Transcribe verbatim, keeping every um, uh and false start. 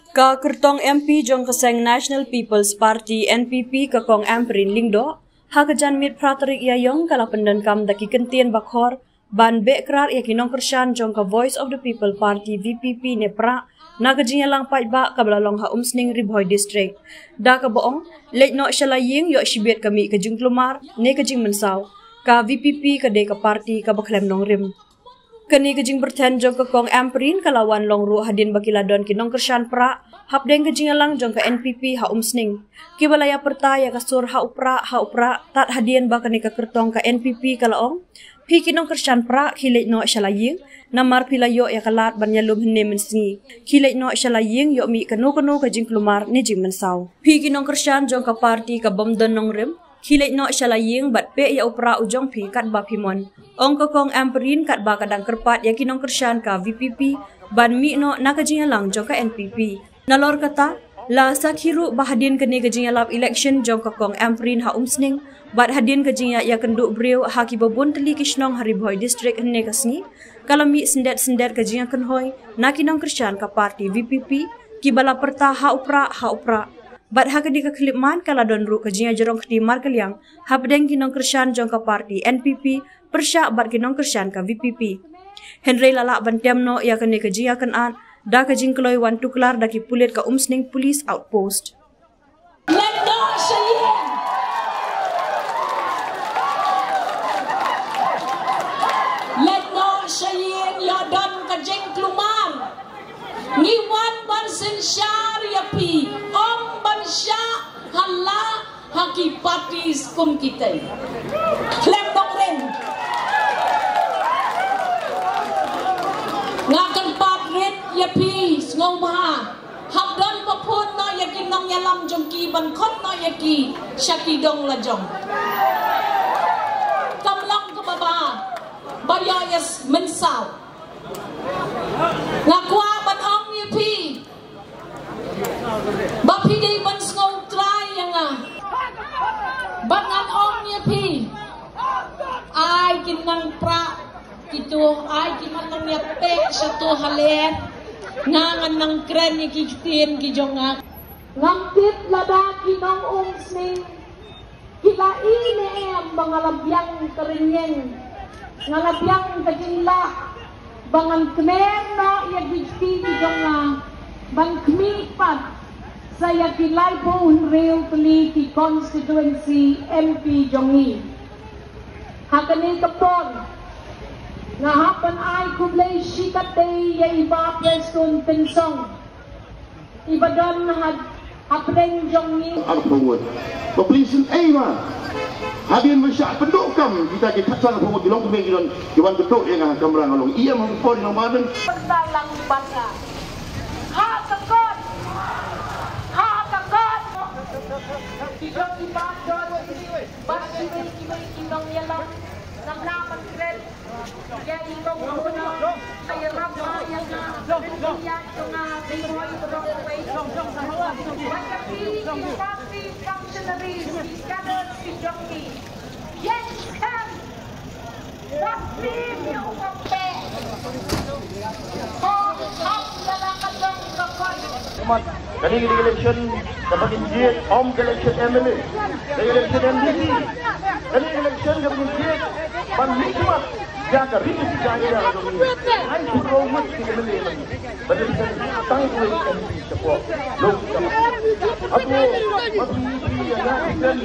Ka kyrtong M P jong ka seng National People's Party, N P P, ka Kong Ampareen Lyngdoh, ha ka janmiet phra tarik Ïaïong ka la pyndonkam da ki kyntien bakhor ban beh krar ïa ki nongkyrshan jong ka Voice of the People Party, V P P, ne Prah na ka jingïalang paidbah kaba la long ha Umsning, Ri Bhoi District. Da kaba ong, leit noh sha la ïing, ïoh shibit ka mih ka jingkulmar ne ka jingmynsaw. Ka V P P ka dei ka party kaba khlem nongrim. Kane ka jingbyrthen jong ka Kong Ampareen ka la wan long ruh hadien ba ki la don ki nongkyrshan Prah hapdeng ka jingïalang jong ka N P P ha Umsning, kiba la ïa pyrta ïa ka sur ha u Prah, ha u Prah, tad hadien ba kane ka kyrtong ka N P P ka la ong, phi ki nongkyrshan Prah, khie leit noh sha la ïing, namar phi la ïoh ïa ka lad ban ïalum hynne mynsngi. Khie leit noh sha la ïing, ïoh mih kano kano ka jingkulmar ne jingmynsaw. Phi ki nongkyrshan jong ka party ka bym don nongrim, khie leit noh sha la ïing bad peh ïa u Prah u jong phi katba phi mon, ong ka Kong Ampareen katba ka dang kyrpad ïa ki nongkyrshan ka V P P ban mih noh na ka jingïalang jong ka N P P. Nalor kata, la sakhi ruh ba hadien kane ka jingïalap election jong ka Kong Ampareen ha Umsning bad hadien ka jingïaid ïakynduh briew ha kiba bun tylli ki shnong ha Ri Bhoi District hynne ka sngi, ka la mih syndet syndet ka jingïakynhoi na ki nongkyrshan ka party V P P kiba la pyrta ha u Prah, ha u Prah. Bad ha kane ka khyllipmat ka la don ruh ka jingïajrong kti markylliang hapdeng ki nongkyrshan jong ka party N P P pyrshah bad ki nongkyrshan ka V P P. Hynrei la lah ban tem noh ïa kane ka jingïakynad da ka jingkloi wan tuklar da ki pulit ka Umsning Police Outpost. Leit noh sha ïing. Leit noh sha ïing, ïoh don ka jingkulmar. Ngi wan ban synshar ïa phi, ym ban shah ha la ha ki party kum kita. Khlem nongrim. Nga kyrpad rit ïa phi, sngewbha, hap don ba phone noh ïa ki nongïalam jong ki ban khot noh ïa ki sha ki dong la jong. Kam long kaba ba, ba ïoh ïa mynsaw. Nga kwah ban ong ïa phi ba phi dei ban sngewtrai ïa nga. Ba ngan ong ïa phi, ai ki nang Prah kito, ai ki nang ïa peh sha to ha lyer. Nga ngan nang kren ïa ki ktien ki jong nga. Ngam tip lada ki nong Umsning ki la ïohi ne em ba nga la biang ka rynïeng, nga la biang ka jinglah, ba ngan kmen noh ïa ki kti ki jong nga ban khmih pat sa ïa ki laiphew hynriew tylli ki constituency M P jong ngi. Ha kane ka por nga hap ban ai khublei shikatdei ïa i Bah Prestone Tynsong, iba don ha, hapdeng jong ngi. Arphew ngut. Ba pynlong ei ma. Hadien ba shah pynduh kam kita ki khatsan arphew ngut ki longkmie ki don ki wan kynduh ïa nga ha kamra, nga long ïa ma por ïa ma dang. Pynta lang bad nga. Ha ka kot. Ha ka kot. Ki don ki ba don. Ba ki don ki don ki nongïalam. Nang na ban kren. Kane ka election kaba ngin jied, ym ka election M L A, ka election M D C, kane ka election kaba ngin jied ban mih khmat ïa ka ri ka jong ngi. Ai pynroi mut ki M L A ban ïa tang ki M P shapoh. Lok shapoh. Hato ma phi phi ïa nga phi kren